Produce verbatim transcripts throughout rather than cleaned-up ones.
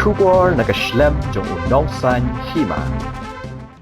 Khubor na ka shlem jong u nongsan hima.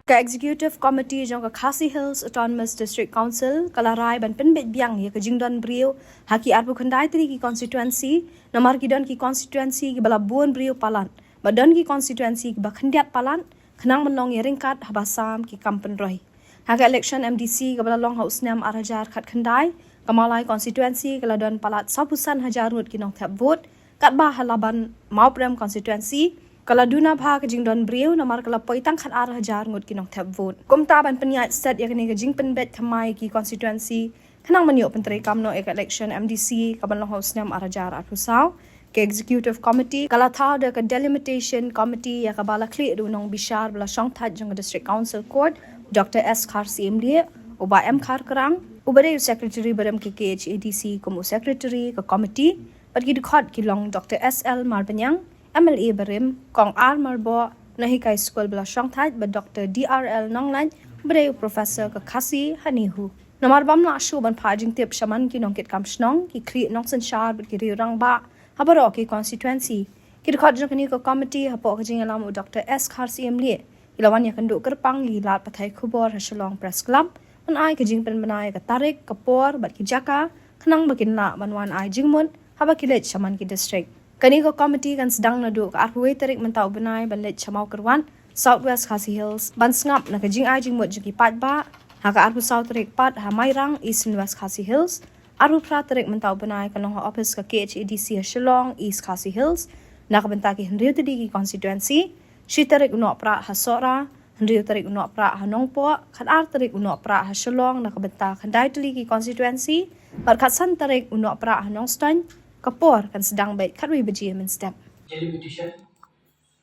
Ka Executive Committee jong ka Khasi Hills Autonomous District Council ka la rai ban pynbeit biang ïa ka jingdon briew ha ki arphew khyndai tylli ki constituency, namar ki don ki constituency kiba la bun briew palat, ba don ki constituency kiba khyndiat palat, khnang ban long ïa ryngkat haba sam ki kam pynroi. Ha ka election M D C kaba la long ha u snem ar hajar khatkhyndai, ka Mawlai constituency ka la don palat sawphew san hajar ngut ki nongthep vote, katba ha Laban Mawprem constituency ka la duna bha ka jingdon briew namar ka la poi tang khatar hajar ngut ki nongthep vote. Kumta ban pynïaid stet ïa kane ka jingpynbeit thymmai ki constituency, khnang ban ïoh pyntreikam noh ïa ka election M D C kaban long ha u snem ar hajar arphew saw, ka Executive Committee ka la thaw da ka Delimitation Committee ïa kaba la khlieh da u nongbishar ba la shongthait jong ka District Council Court, Doctor S Kharsyiem Lieh, u Bah M Kharkrang, uba dei u Secretary barim ka K H A D C kum u Secretary ka Committee, bad ki dkhot ki long Doctor S L Marbaniang, M L A barim, Kong R Myrboh, nonghikai skul ba la shongthait, bad Doctor D R L Nonglait, uba dei u Professor ka Khasi ha NEHU. Namar bym lah shuh ban phah jingtip shaman ki nongkitkam shnong, ki khlieh nongsynshar bad ki riew rangbah ha baroh ki constituency, ki dkhot jong kane ka committee hapoh ka jingïalam u Doctor S Kharsyiem Lieh ki la wan ïakynduh kyrpang ïa ki lad pathai khubor ha Shillong Press Club ban ai ka jingpynbna ïa ka tarik, ka por bad ki jaka, khnang ba kin lah ban wan ai jingmut haba ki leit shaman ki district. Kane ka committee kan sdang naduh ka arphew wei tarik mynta u bnai ban leit sha Mawkyrwat, South West Khasi Hills, ban sngap na ka jingai jingmut jong ki paidbah, ha ka arphew saw tarik pat ha Mairang, Eastern West Khasi Hills, arphew phra tarik mynta u bnai kan long ha ophis ka K H A D C ha Shillong, East Khasi Hills, na ka bynta ki hynriew tylli ki constituency, shi tarik u Nohprah ha Sohra, hynriew tarik u Nohprah ha Nongpoh, khatar tarik u Nohprah ha Shillong na ka bynta khyndai tylli ki constituency, bad khatsan tarik u Nohprah ha Nongstoiñ, ka por kan sdang beit khatwei baje mynstep. Delimitation,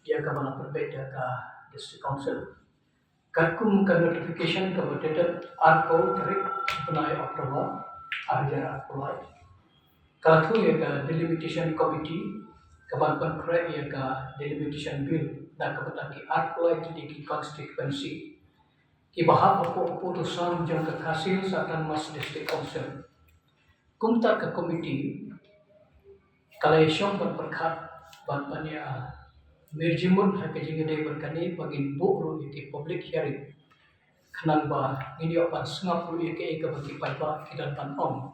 ïa kaba la pynbeit da ka District Council. Katkum ka notification kaba dated arphew tarik bnai October, ar hajar arphew lai, ka la thoh ïa ka Delimitation Committee kaban pynkhreh ïa ka Delimitation Bill na ka bynta ki arphew lai tylli ki constituency kiba hap hapoh pud u sam jong ka Khasi Hills Autonomous District Council. Kumta ka committee ka la ïashong ban pyrkhat bad ban ïa mir jingmut ha ka jingïadei bad kane ba ngin buh ruh ïa ki public hearing, khnang ba ngin ïoh ban sngap ruh ïa kaei kaba ki paidbah ki don ban ong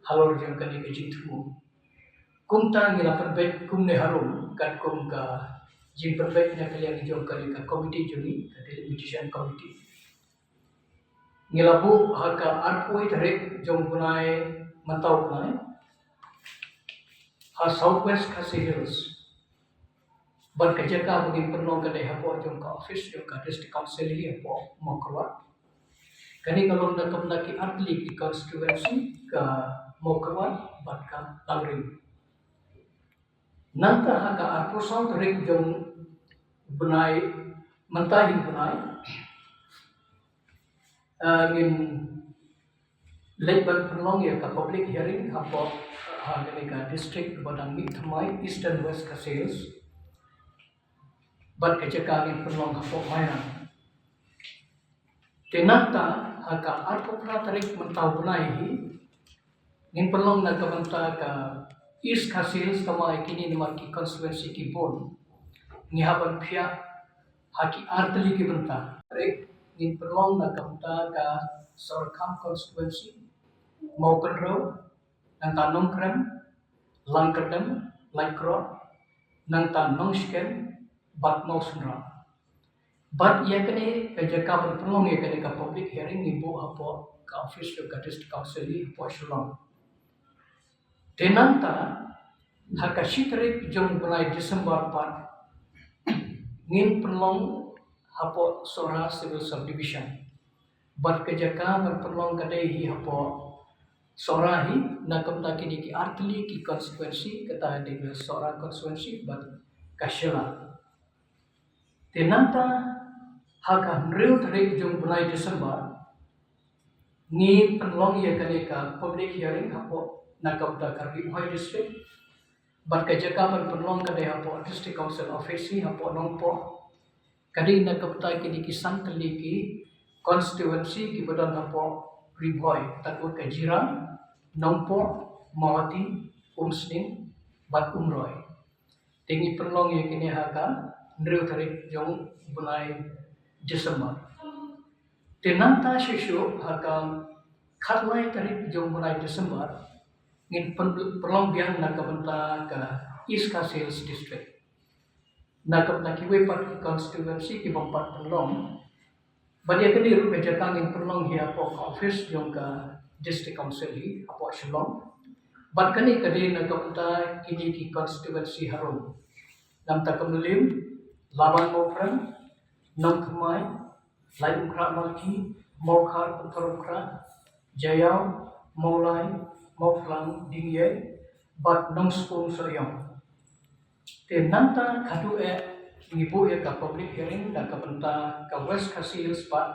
halor jong kane ka jingthmu. Kumta ngi la pynbeit kumne harum katkum ka jingpynbeit na ka liang jong kane ka committee jong ngi, ka Delimitation Committee. Ngi la buh ha ka arphew tarik jong u bnai mynta u bnai ha South West Khasi Hills. Bad ka jaka ba ngin pynlong ka dei hapoh jong ka office jong ka District Council hi hapoh Mawkyrwat. Kane ka long na ka bynta ki artylli ki constituency, ka Mawkyrwat bad ka Langrin. Nangta ha ka arphew saw tarik jong u bnai mynta hi u bnai, eh, ngin leit ban pynlong ïa ka public hearing hapoh, ha kane ka district ba dang mih thymmai, Eastern West Khasi Hills. Bad ka jaka ngin pynlong hapoh Mairang. Te nangta ha ka arphew phra tarik mynta u bnai hi ngin pynlong na ka bynta ka East Khasi Hills, tangba ïa kine namar ki constituency ki bun, ngi hap ban phiah ha ki artylli ki bynta. Tarik ngin pynlong na ka bynta ka Sohryngkham constituency, Mawkynrew, nangta Nongkrem, Langkyrdem, Laitkroh, nangta Nongshken bad Mawsynram. Bad ïa kane ka jaka ban pynlong ïa kane ka public hearing ngi buh hapoh ka office jong ka District Council hi hapoh Shillong. Te nangta ha ka shi tarik jong u bnai December pat ngin pynlong hapoh Sohra Civil Subdivision. Bad ka jaka ban pynlong ka dei hi hapoh Sohra hi, na ka bynta kine ki artylli ki constituency, kata dei ka Sohra constituency bad ka Shella. Te nangta ha ka hynriew tarik jong u bnai December ngi pynlong ïa kane ka public hearing hapoh, na ka bynta ka Ri Bhoi district. Bad ka jaka ban pynlong ka dei hapoh District Council office hi hapoh Nongpoh. Ka dei na ka bynta kine ki san tylli ki constituency kiba don hapoh Ri Bhoi, kata ka Jirang, Nongpoh, Mawhati, Umsning bad Umroi. Te ngi pynlong ïa kine ha ka hynriew tarik jong u bnai December. Te nangta shuh shuh ha ka khatlai tarik jong u bnai December ngin pyn-, pynlong biang na ka bynta ka East Khasi Hills District. Na ka bynta kiwei pat ki constituency ki bym pat pynlong. Bad ïa kane ruh ka jaka ngin pynlong hi hapoh ka office jong ka District Council hi hapoh Shillong. Bad kane ka dei na ka bynta kine ki constituency harum. Namta ka Mylliem, Laban Mawprem, Nongthymmai, Laitumkhrah Malki, Mawkhar Umtharumkhrah, Jaïaw, Mawlai, Mawphlang, Diengiei, bad Nongspung Sohiong. Te nangta khadduh eh ngi buh ïa ka public hearing na ka bynta ka West Khasi Hills pat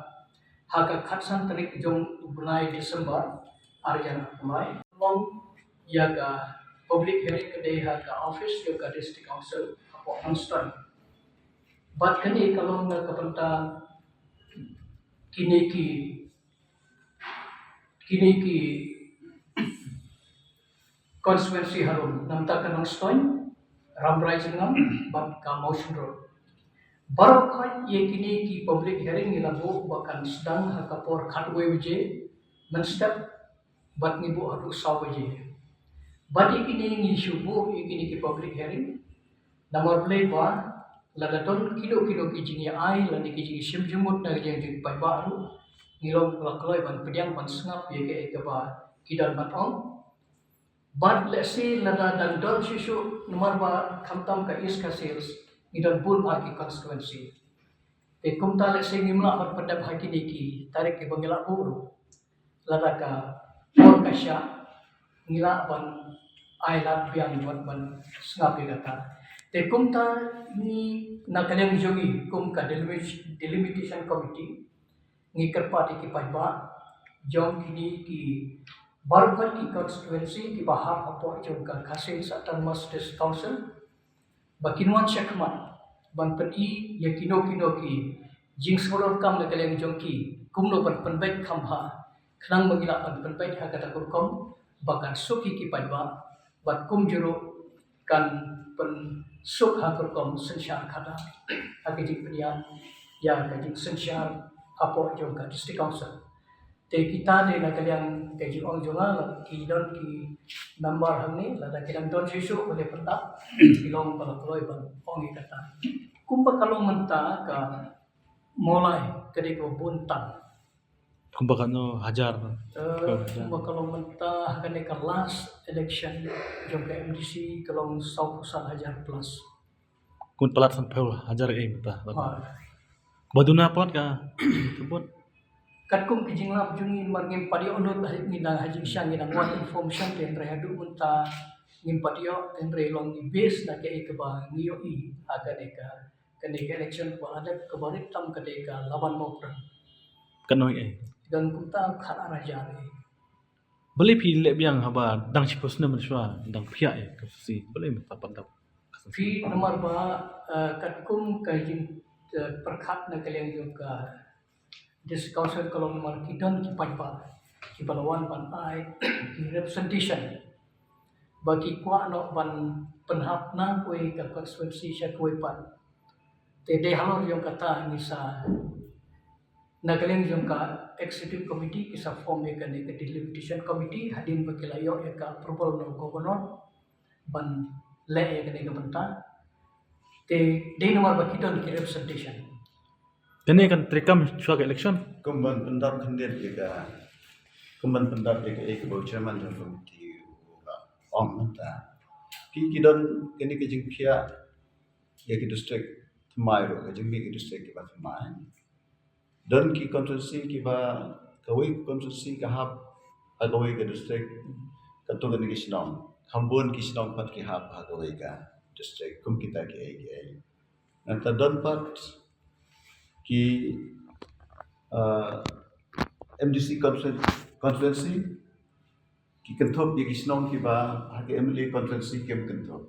ha ka khatsan tarik jong u bnai December ar hajar arphew lai. Long ïa ka public hearing ka dei ha ka office jong ka District Council hapoh Nongstoiñ. Bad kane ka long na ka bynta kine ki kine ki constituency harum, namta ka Nongstoiñ, Rambrai Jyrngam, bad ka Mawshynrut. Baroh khoit ïa kine ki public hearing ngi la buh ba kan sdang ha ka por khatwei baje mynstep bad ngi buh haduh saw baje. Bad ïa kine ngi shu buh ïa kine ki public hearing namar balei ba lada don kino kino ki jingïa-ai lane ki jingïashim jingmut na ka liang jong ki paidbah ruh, ngi long ba la kloi ban pdiang ban sngap ïa kaei kaba ki don ban ong. Bad lehse lada dang don shuh shuh namar ba khamtam ka East Khasi Hills ngi don bun bha ki constituency. Te kumta lehse ngim lah ban pyndep ha kine ki tarik kiba ngi la buh ruh. Lada ka por ka shah ngi lah ban ai lad biang ban, ban sngap ïa kata. Te kumta ngi na ka liang jong ngi kum ka delimit-, delimitation committee ngi kyrpad ïa ki paidbah jong kine ki baroh ki constituency kiba hap hapoh jong ka Khasi Hills Autonomous District Council ba kin wan shakhmat ban pyni ïa kino kino ki jingsngewrem kam na ka liang jong ki kumno ban pynbeit kham bha khnang ba ngi lah ban pynbeit ha kata ka rukom ba kan suk ïa ki paidbah bad kumjuh ruh kan pynsuk ha ka rukom synshar khadar ha ka jingpynïaid ïa ka jingsynshar hapoh jong ka District Council. Te kita dei na ka liang ka jingong jong nga, la ki don ki member hangne, lada ki dang don shuh shuh, ba dei pyndap, ki long ba la kloi ban ong ïa kata. Kumba ka long mynta ka Mawlai, ka dei kaba bun tam. Kumba katno hajar? Eh, kumba ka long mynta, ha kane ka last election jong ka M D C, ka long sawphew san hajar plus. Kumba palat sanphew hajar ei mynta. Ha. Ba duna pat ka, ka bot. Katkum ki jinglap jong ngi namar ngim pat ïoh lut, ngi dang ha jingshisha ngi dang wan information te hynrei haduh mynta ngim pat ïoh, hynrei long ngi base na kaei kaba ngi ïohi ha kane ka, kane ka election ba la dep kaba rit tam ka dei ka Laban Mawprem. Katno ei? Don kumta khat ar hajar ei. Balei phi leh biang haba dang shiphew snem mynshuwa dang phiah ïa ka constituency, balei mynta pat dap? Phi namar ba, eh, katkum ka jing, eh, pyrkhat na ka liang jong ka District Council ka long namar ki don ki paidbah kiba la wan ban ai ki representation ba ki kwah noh ban pynhap na kawei ka constituency sha kawei pat. Te dei halor jong kata ngi sa na ka liang jong ka executive committee ki sa form ïa kane ka delimitation committee hadien ba ki la ïoh ïa ka approval na u governor ban leh ïa kane ka bynta. Te dei namar ba ki don ki representation. Kane kan treikam shuwa ka election. Kum ban pyndap khyndiat ïa ka, kum ban pyndap ïa ka, ïa ka ba u chairman jong committee u la ong mynta. Ki, ki don kane ka jingphiah ïa ki district thymmai ruh, ka jingmih ki district kiba thymmai. Don ki constituency kiba, kawei ka constituency ka hap ha kawei ka district, katto katne ki shnong. Kham bun ki shnong pat ki hap ha kawei ka district, kum kita kiei kiei. Nangta don pat ki, uh, M D C constituen-, constituency, ki kynthup ïa ki shnong kiba ha ka M L A constituency kim kynthup.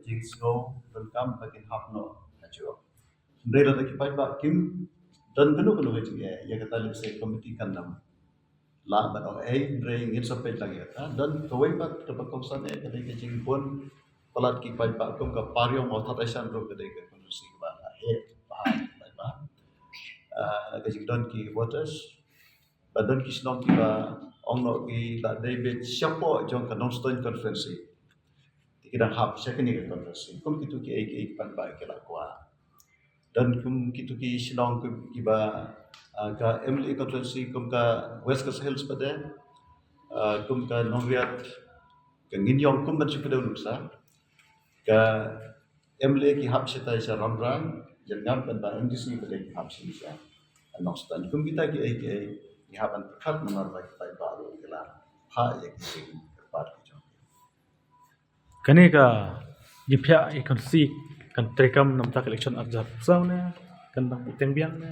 Jingsngew donkam ba kin hap noh hajuh. Hynrei lada ki paidbah kim don kano kano ka jingeh, ïa kata lehse committee kan ym lah ban ong ei, hynrei ngin sa peit lang ïa kata. Don kawei pat kaba kongsan eh, ka dei ka jingbun Palat ki paidbah kum ka Pariong Mawthadraishan ruh ka dei ka constituency kaba la heh bha ki paidbah. Ah, ka jingdon ki voters, ba don ki shnong kiba ong noh ki la dei beit shapoh jong ka Nongstoiñ constituency. Te ki dang hap sha kane ka constituency. Kum kito kiei kiei ki paidbah ki la kwah. Don kum kito ki shnong kum kiba, ah, ka M L A constituency kum ka West Khasi Hills pat de, ah, kum ka Nongriat, ka Ngiñiong kum ban shu kdew nuksa. Ka M L A ki hap shatai sha Ramrang, Jyrngam, ban ba M D C pat de ki hap sha Nongstoiñ. Kum kita kiei kiei ki hap ban pyrkhat namar ba ki paidbah ruh ki la phah ïa ki jingkyrpad ki jong ki. Kane ka jingphiah ïa ka constituency kan treikam na bynta ka election arhajar arphew saw ne kan dang bteng biang ne?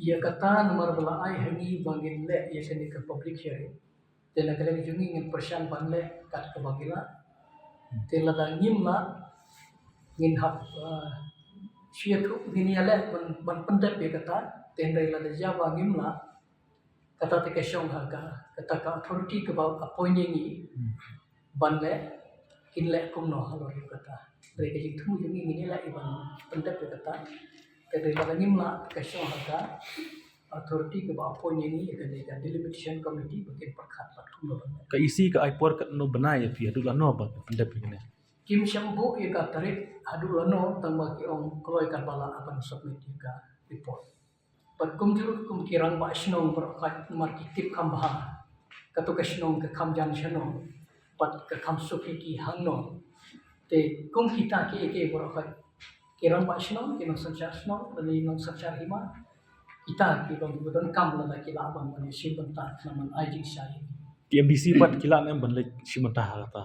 Ïa kata namar ba la ai ha ngi ba ngin leh ïa kane ka public hearing. Te na ka liang jong ngi ngin pyrshang ban leh kat kaba ngi lah. Te lada ngim lah ngin hap, ah, shu ïathuh ngin ïaleh ban, ban pyndep ïa kata. Te hynrei lada jia ba ngim lah, kata te ka shong ha ka, kata ka authority kaba appoint ïa ngi ban leh, kin leh kumno halor ïa kata. Hynrei ka jingthmu jong ngi ngin ïaleh ban pyndep ïa kata. Te hynrei lada ngim lah, ka shong ha ka authority kaba appoint ïa ngi, ïa kane ka delimitation committee ba kin pyrkhat bad kumno ban leh. Ka E C ka ai por katno bnai ïa phi, haduh lano ba pyndep ïa kane? Kim shym buh ïa ka tarik haduh lano, tang ba ki ong kloi katba lah ban submit ïa ka report. Bad kumjuh ruh kum ki rangbah shnong baroh khoit namar ki tip kham bha kato ka shnong ka kham jan shano bad ka kham suk ïa ki hangno. Te kum kita kiei kiei baroh khoit, ki rangbah shnong, ki nongsynshar shnong, lane nongsynshar hima, kita ki long kiba donkam lada ki lah ban, ban shim bynta namar ai jingshai. Ki M D C pat ki lah ne em ban leit shim bynta ha kata?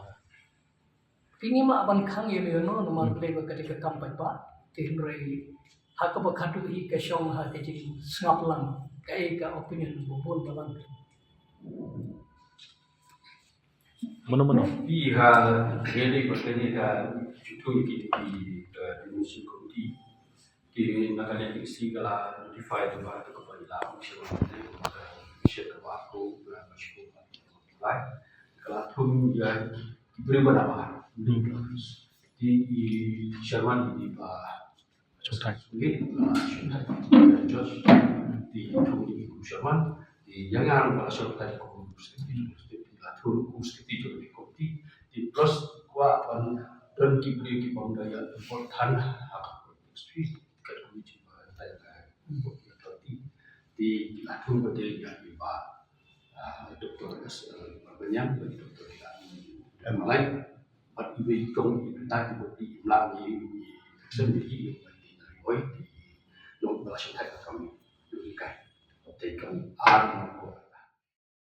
Ki ngim lah ban khang ïa lano namar balei ba ka dei ka kam paidbah. Te hynrei ha kaba khatduh hi ka shong ha ka jingsngap lang, kaei ka opinion ba bun balang. Mano mano? Ïa ka, ka dei ba kane ka juthu ki, ki, ka Delimitation Committee. Te na ka liang ka E C ka la notify te ba te ka ba ila mission te ka mission ka ba ko ka ba shu ko ba lai ka la thung ïa ki briew ba na ba. Te i chairman i ba Shongthait. Ngi ba Shongthait George te thung i ku chairman te ïa nga ruh ba la Shongthait ku secretary te la thung ku secretary jong i committee te plus kwah ban don ki briew ki bym da ïa important ha ka industry. Ka dei ka jingbatai ka authority. Te la thung ba dei ïa i ba, ah, Doctor S L Marbaniang, ba Doctor ïa i Malai, bad i wei kong i bynta ki bok i mlang i i sem i i i i oi i long ba la Shongthait ka kam i i kai. Te kam ar ko